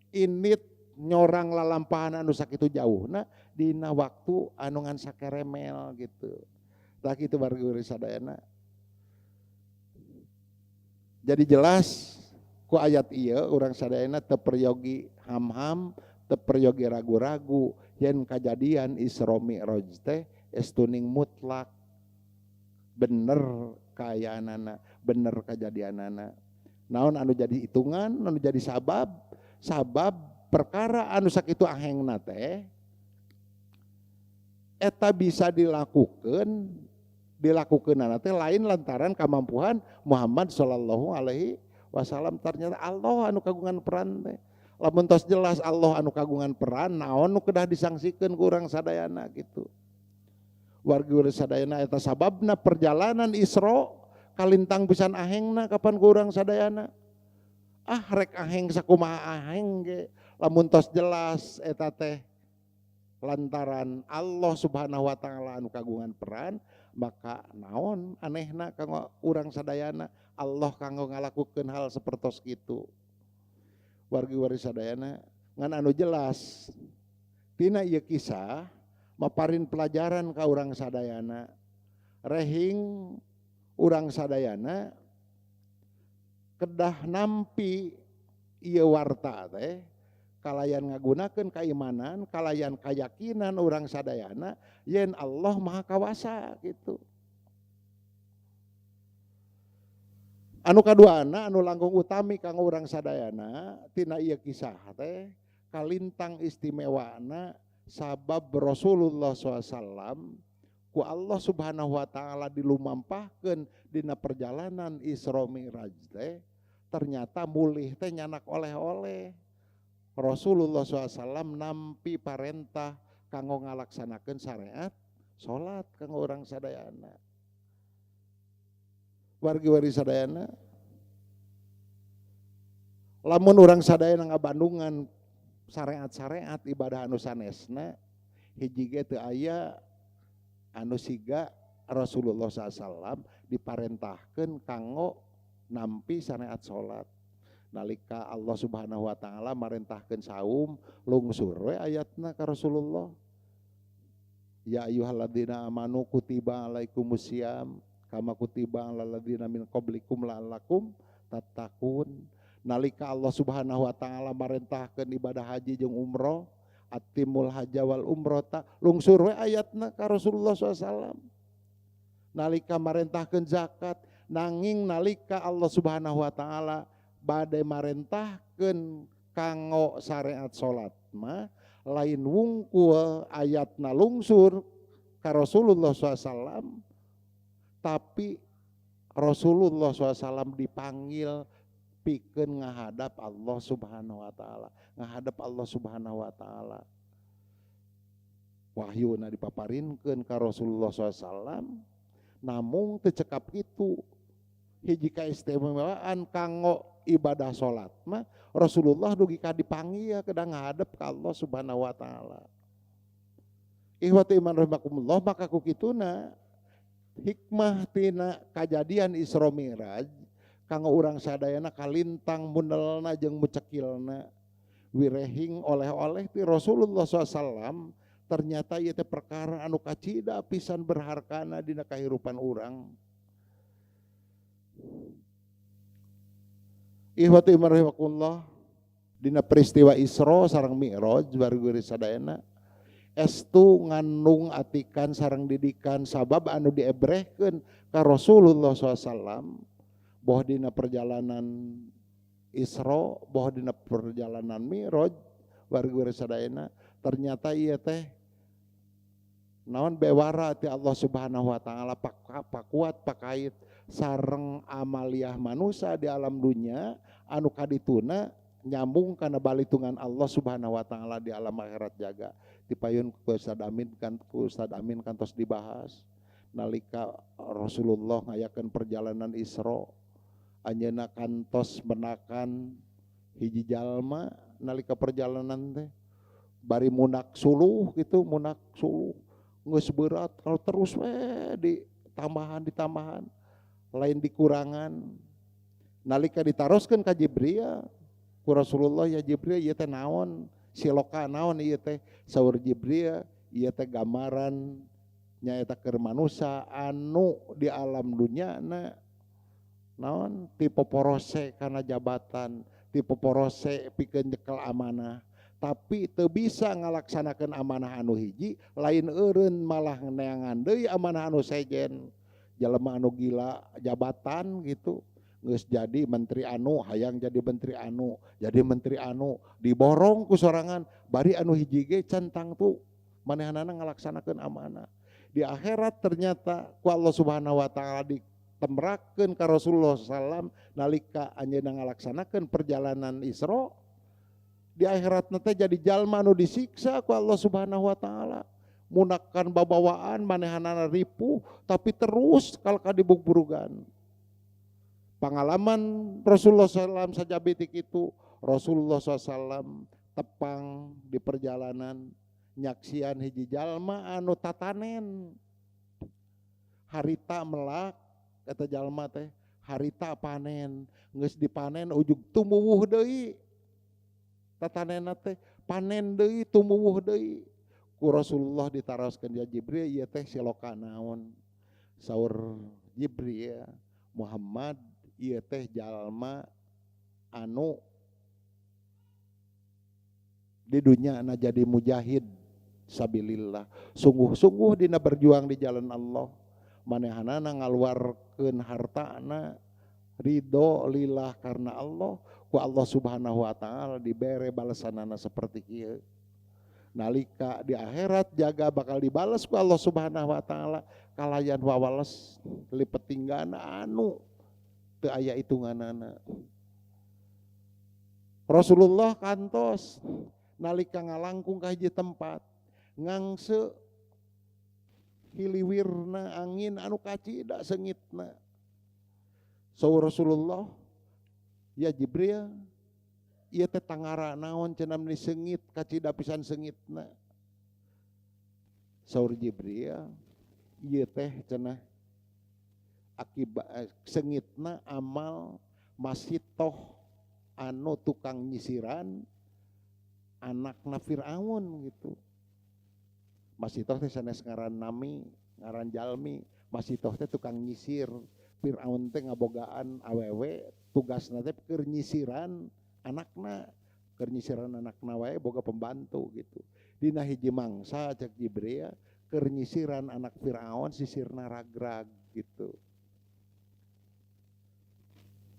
[SPEAKER 1] init nyorang lalampahan anu sakitu jauhna dina waktu anu ngan sakeremel gitu. Tah kitu warga sadayana. Jadi jelas ku ayat ieu urang sadayana teu peryogi ham-ham, teu peryogi ragu-ragu yen kajadian Isra Mi'raj teh estuning mutlak bener kaayaanana, bener kajadianana. Naon anu jadi hitungan, anu jadi sabab, sabab perkara anu sakitu ahengna teh eta bisa dilakukeun, dilakukeunana teh lain lantaran kemampuan Muhammad sallallahu alaihi wasallam. Ternyata Allah anu kagungan peran teh. Lamun tos jelas Allah anu kagungan peran, naon nu kedah disangsikeun ku urang sadayana gitu. Wargi urang sadayana eta sababna perjalanan Isra kalintang pisan ahengna kapan ku urang sadayana. Ah rek aheng sakumaha aheng ge lamun tos jelas eta teh lantaran Allah Subhanahu wa taala anu kagungan peran, maka naon anehna kanggo urang sadayana Allah kanggo ngalakukeun hal sapertos kitu. Wargi-wargi sadayana ngan anu jelas tina ieu kisah maparin pelajaran ka urang sadayana, rehing urang sadayana kedah nampi ieu warta teh kalayan ngagunakeun kaimanan, kalayan kayakinan urang sadayana yen Allah Maha Kawasa gitu. Anu kaduana anu langkung utami kanggo urang sadayana tina ieu kisah teh kalintang istimewana sabab Rasulullah shallallahu alaihi wasallam ku Allah Subhanahu wa taala dilumampahkeun dina perjalanan Isra Mi'raj teh ternyata mulih teh nyanak oleh-oleh. Rasulullah shallallahu alaihi wasallam nampi parentah kanggo ngalaksanakeun syariat salat kanggo urang sadayana. Wargi-wargi sadayana lamun urang sadayana ngabandungan syariat-syariat ibadah anu sanesna hiji ge teu aya anu siga Rasulullah shallallahu alaihi wasallam diparentahkeun kanggo nampi syariat salat. Nalika Allah Subhanahu wa taala marentahkeun saum lungsur we ayatna ka Rasulullah. Ya ayyuhalladzina amanu kutiba alaikumusiyam kama kutiba alal ladzina min qablikum la'allakum tattaqun. Nalika Allah Subhanahu wa taala marentahkeun ibadah haji jeung umroh, atimul haja wal umrota, lungsur we ayatna ka Rasulullah shallallahu alaihi wasallam. Nalika marentahkeun zakat, nanging nalika Allah Subhanahu wa taala bade marentahkeun kanggo syariat salat mah lain wungkul ayatna lungsur ka Rasulullah SAW, tapi Rasulullah SAW dipanggil pikeun ngahadap Allah Subhanahu wa taala, ngahadap Allah Subhanahu wa taala. Wahyuna dipaparinkeun ka Rasulullah SAW, namung teu cekap kitu. Hiji kaistimewaan kanggo ibadah salat mah Rasulullah dugi ka dipanggil kedah ngahadep ka Allah Subhanahu wa taala. Ikhwati iman rahimakumullah, maka ku kituna hikmah tina kajadian Isra Mi'raj kanggo urang sadayana kalintang munelna jeung mucekilna wirehing oleh-oleh ti Rasulullah SAW. Ternyata ieu teh perkara anu kacida pisan berhargana dina kahirupan urang. Ikhwati iman rahimakumullah, dina peristiwa Isra sareng Mi'raj wargi sadayana estu ngandung atikan sareng didikan sabab anu diebrehkeun ka Rasulullah SAW boh dina perjalanan Isra boh dina perjalanan Mi'raj wargi sadayana ternyata ieu teh naon bewara ti Allah Subhanahu wa taala pakuat pakait sareng amaliah manusia di alam dunia anu kadituna nyambung kana balitungan Allah Subhanahu wa taala di alam akhirat jaga. Dipayun ku Ustaz Amin kan, ku Ustaz Amin kantos dibahas nalika Rasulullah ngayakeun perjalanan Isra anjeunna kantos menakan hiji jalma nalika perjalanan teh bari munak suluh gitu, munak suluh geus berat kalau terus we ditambahan ditambahan lain dikurangan. Nalika ditaroskeun ka Jibril ku Rasulullah, ya Jibril ieu teh naon siloka naon ieu teh? Saur Jibril ieu teh gambaran nyaeta keur manusa anu di alam dunya na naon tipe porose kana jabatan, tipe porose pikeun nyekel amanah, tapi teu bisa ngalaksanakeun amanah anu hiji, lain eureun malah neangan deui amanah anu sejen. Jelema anu gila jabatan gitu, geus jadi menteri anu, hayang jadi menteri anu, jadi menteri anu, diborong ku sorangan, bari anu hiji ge can tangtu manehanana ngalaksanakeun amanah. Di akhirat ternyata ku Allah Subhanahu wa taala ditemrakeun ka Rasulullah SAW nalika anjeunna ngalaksanakeun perjalanan Isra, di akhirat teh jadi jalma anu disiksa ku Allah Subhanahu wa taala. Munakan babawaan manehanana ripuh tapi terus kalka dibugburugan. Pengalaman Rasulullah SAW sajabitik itu, Rasulullah SAW tepang di perjalanan nyaksian hiji jalma anu tatanen harita melak kata jalma teh harita panen geus dipanen ujug tumuwuh deui tatanenna teh panen deui tumuwuh deui. Ku Rasulullah ditaroskeun ya Jibril ieu teh siloka naon? Saur Jibril, Muhammad ieu teh jalma anu di dunia na jadi mujahid sabilillah, sungguh-sungguh dina berjuang di jalan Allah, manehanana ngaluarkeun hartana ridho lillah karena Allah, ku Allah Subhanahu wa taala dibere balesanana seperti kieu. Nalika di akhirat jaga bakal dibales ku Allah Subhanahu wa taala kalayan wawales lipet tinggana anu teu aya hitunganana. Rasulullah kantos nalika ngalangkung ka hiji tempat ngangse hiliwirna angin anu kacida sengitna. Saur Rasulullah, ya Jibril ieu teh tangara naon cenah meni sengit kacida pisan sengitna. Saur Jibril ieu teh cenah akibat sengitna amal masitoh anu tukang nyisiran anakna Fir'aun gitu. Masitoh teh sanes ngaran nami, ngaran jalmi, masitoh teh tukang nyisir. Fir'aun teh ngabogaan awewe tugasna teh keur nyisiran anakna, keur nyisiran anakna wae boga pembantu gitu. Dina hiji mangsa cek Jibril keur nyisiran anak Fir'aun sisirna ragrag gitu.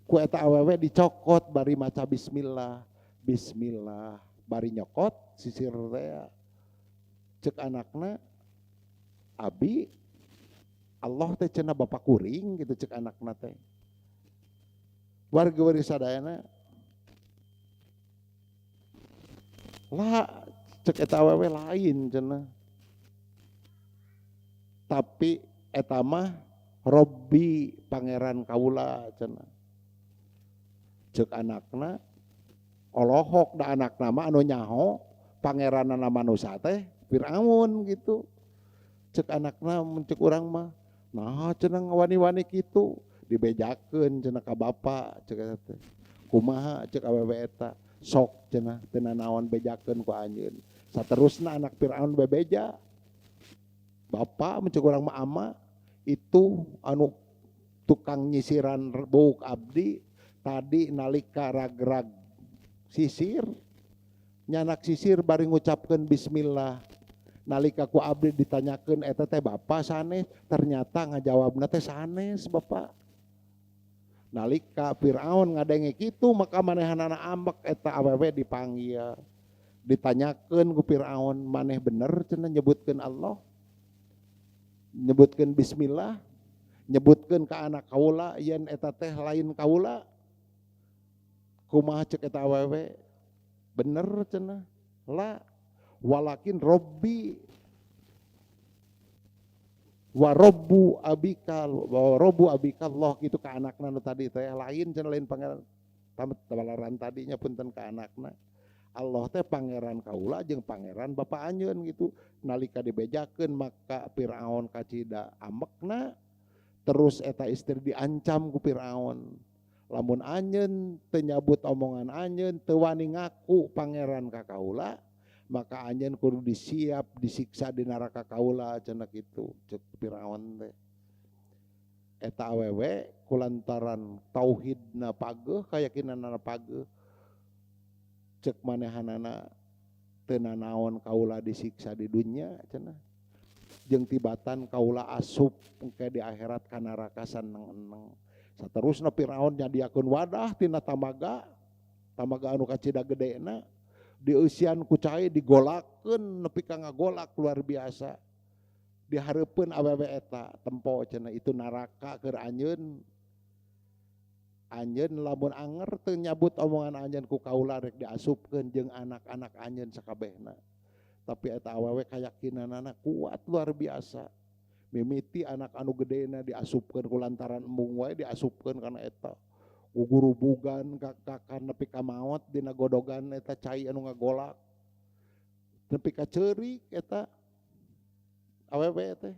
[SPEAKER 1] Ku eta awewe dicokot bari maca bismillah, bismillah, bari nyokot sisir teh. Cek anakna, "Abi, Allah teh cenah bapak kuring," gitu cek anakna teh. Warga wargi sadayana, lah, cek eta awewe, lain cenah, tapi eta mah Robbi, pangeran kaula cenah. Cek anakna, olohok da anakna mah anu nyaho pangeranana manusia teh Firaun gitu. Cek anakna, cek urang mah, nah cenah wani-wani kitu, dibejakeun cenah ka bapak. Cek eta teh kumaha? Cek awewe eta, sok cenah, teu naon, bejakeun ku anjeun. Saterusna anak Firaun bebeja, "Bapak," cek urang mah, "ama itu anu tukang nyisiran buuk abdi tadi nalika ragrag sisir, nyandak sisir bari ngucapkeun bismillah. Nalika ku abdi ditanyakeun eta teh bapak sanes, ternyata ngajawabna teh sanes bapak." Nalika Firaun ngadenge kitu, maka manehanana ambek. Eta awewe dipanggil, ditanyakeun ku Firaun, "Maneh bener cenah nyebutkeun Allah, nyebutkeun bismillah, nyebutkeun ka anak kaula yen eta teh lain kaula, kumaha?" Cek eta awewe, "Bener cenah, la walakin robbi wa robbu abika wa robbu abika Allah," gitu ka anakna nu tadi teh. Lain cenah, lain pangeran tabalaran tadinya, punten, ka anakna, Allah teh pangeran kaula jeung pangeran bapak anjeun gitu. Nalika dibejakeun, maka Firaun kacida ambekna. Terus eta istri diancam ku Firaun, "Lamun anjeun teu nyabut omongan anjeun, teu wani ngaku pangeran ka kaula, maka anjeun kudu disiap disiksa di neraka kaula," cenah kitu cek Firaun teh. Eta awewe kulantaran tauhidna pageuh, kayakinanna pageuh, cek manehanana, "Teu nanaon kaula disiksa di dunya," cenah, "jeung tibatan kaula asup engke di akhirat ka neraka saneng-eneng." Saterusna Firaun nyadiakeun wadah tina tamaga, tamaga anu kacida gedena, dieusian ku cai, digolakeun nepi ka ngagolak luar biasa, dihareupeun awewe eta. "Tempo," cenah, "itu neraka keur anjeun. Anjeun lamun anger teu nyabut omongan anjeun, ku kaula rek diasupkeun jeung anak-anak anjeun sakabehna." Tapi eta awewe kayakinanana kuat luar biasa. Mimiti anak anu gedena diasupkeun, ku lantaran embung wae diasupkeun kana eta, gugurubugan kakakan nepi ka maot dina godogan eta cai anu ngagolak, nepi ka ceurik eta awewe teh.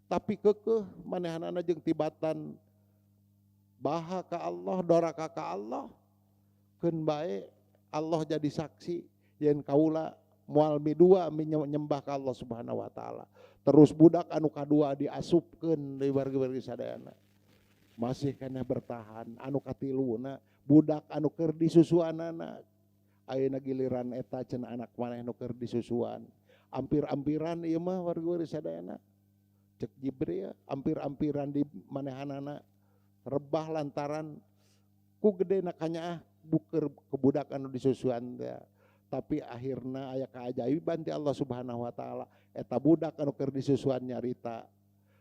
[SPEAKER 1] Tapi keukeuh manehanana jeung tibatan baha ka Allah, doraka ka Allah, keun bae Allah jadi saksi yen kaula moal midua nyembah ka Allah Subhanahu wa Taala. Terus budak anu kadua diasupkeun deui, wargi-wargi sadayana, masih keneh bertahan. Anu katiluna, budak anu keur disusuanana. Ayeuna giliran eta cenah, anak maneh nu keur disusuan. Ampir-ampiran ieu mah, wargi-wargi sadayana, cek Jibril, ampir-ampiran di manehanana rebah lantaran ku gedena kanyaah buker ke budak anu disusuan teh. Tapi akhirna aya keajaiban ti Allah Subhanahu wa Taala. Eta budak anu keur disusuan nyarita,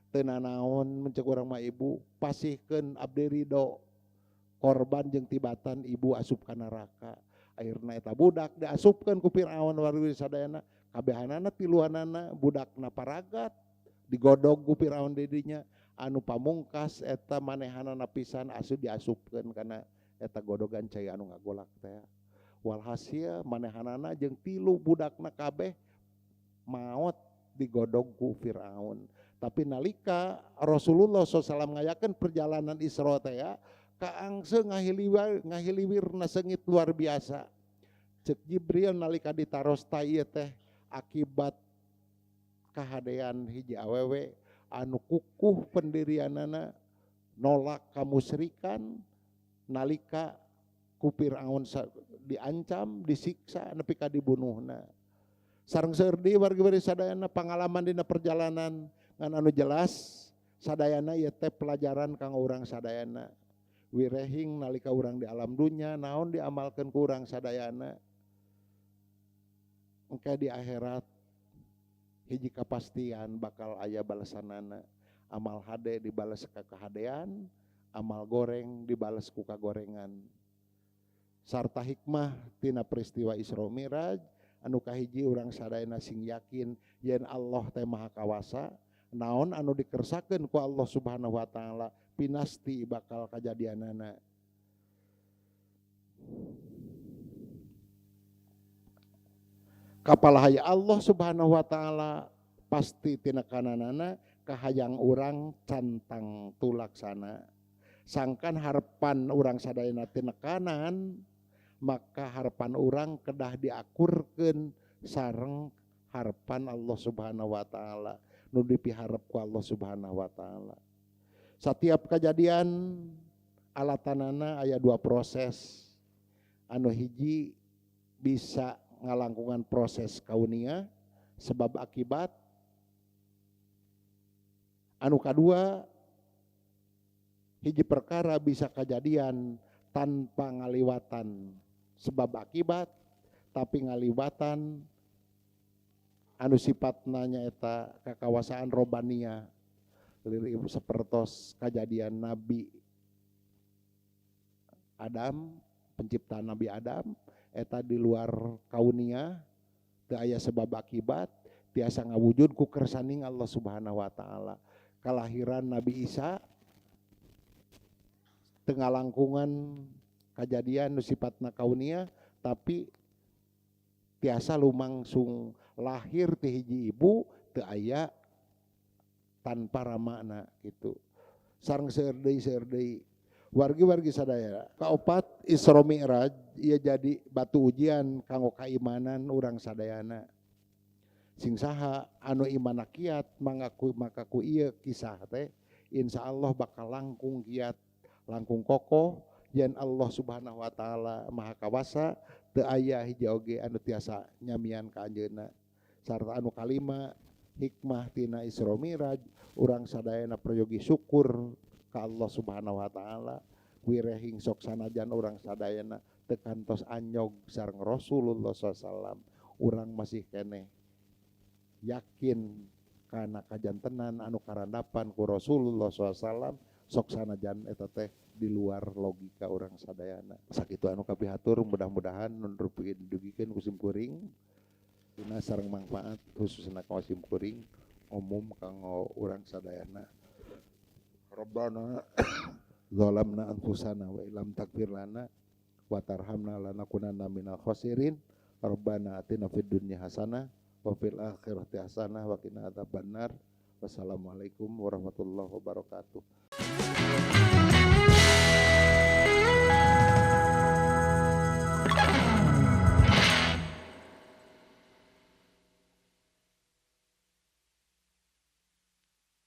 [SPEAKER 1] "Teu nanaon," mencek urang mah, "Ibu, pasihkeun abdi ridho korban jeung tibatan ibu asup ka neraka." Akhirna eta budak diasupkeun ku Firaun. Wargi sadayana, kabehanana tiluanana budakna paragat digodog ku Firaun di dinya. Anu pamungkas eta manehanana pisan asup diasupkeun kana eta godogan cai anu ngagolak teh. Walhasil manehanana jeung tilu budakna kabeh maot digodog ku Firaun. Tapi nalika Rasulullah SAW ngayakeun perjalanan Isra teh ya, kaangse ngahiliwir, ngahiliwirna sengit luar biasa. Cek Jibril, nalika ditaros ieu teh akibat kahadean hiji awewe anu kukuh pendirianana, nolak kamusrikan nalika ku Firaun diancam, disiksa nepi ka dibunuhna. Sareng seueur deui, wargi sadayana, pangalaman dina perjalanan. Ngan anu jelas sadayana ieu teh pelajaran kanggo urang sadayana. Wirehing nalika urang di alam dunya naon diamalkeun ku urang sadayana, engke di akhirat hiji kapastian bakal aya balesanana. Amal hade dibales ka kahadean, amal goreng dibales ku kagorengan. Sarta hikmah tina peristiwa Isra Mi'raj anu kahiji, urang sadayana sing yakin yen Allah teh Maha Kawasa. Naon anu dikersakeun ku Allah Subhanahu wa Taala pinasti bakal kajadianana. Kapalahaya Allah Subhanahu wa Taala pasti tina kananana kahayang urang cantang tulaksana. Sangkan harapan urang sadayana tina kanan, maka harapan urang kedah diakurkeun sareng harapan Allah Subhanahu wa Taala, nu dipiharep ku Allah Subhanahu wa Taala. Setiap kejadian alatanana aya dua proses. Anu hiji bisa ngalangkungan proses kaunia sebab akibat. Anu kadua, hiji perkara bisa kejadian tanpa ngaliwatan sebab akibat, tapi ngaliwatan anu sifatna nyaeta kakawasaan robania, lirik sapertos kejadian Nabi Adam, penciptaan Nabi Adam eta di luar kaunia, teu aya sebab akibat, tiasa ngawujud ku kersaning Allah Subhanahu wa Taala. Kalahiran Nabi Isa teu ngalangkungan kajadian nu sifatna kaunia, tapi tiasa lumangsung lahir ti hiji ibu, teu aya tanpa ramana gitu. Sareng seueur deui, seueur deui, wargi-wargi sadaya. Kaopat, Isra Mi'raj ieu jadi batu ujian kanggo kaimanan urang sadayana. Sing saha anu imana kiat mangaku maka ku ieu kisah teh insya Allah bakal langkung kiat, langkung kokoh yen Allah Subhanahu wa Taala Maha Kawasa, teu aya hiji oge anu tiasa nyamian ka anjeunna. Sarta anu kalima, hikmah tina Isra Mi'raj, urang sadayana peryogi syukur ka Allah Subhanahu wa Taala. Wirehing sok sanajan urang sadayana teu kantos anyog sareng Rasulullah SAW, urang masih keneh yakin kana kajantenan anu karandapan ku Rasulullah SAW, sok sanajan eta teh di luar logika urang sadayana. Sakitu anu kapihatur, mudah-mudahan nu dugikeun ku sim kuring dina sareng mangfaat, khususna ka sim kuring, umum kanggo urang sadayana. Rabbana zalamna anfusana wa illam taghfir lana wa tarhamna lanakunanna minal khasirin. Rabbana atina fid dunya hasanah wa fil akhirati hasanah wa qina adzabannar. Wassalamualaikum warahmatullahi wabarakatuh.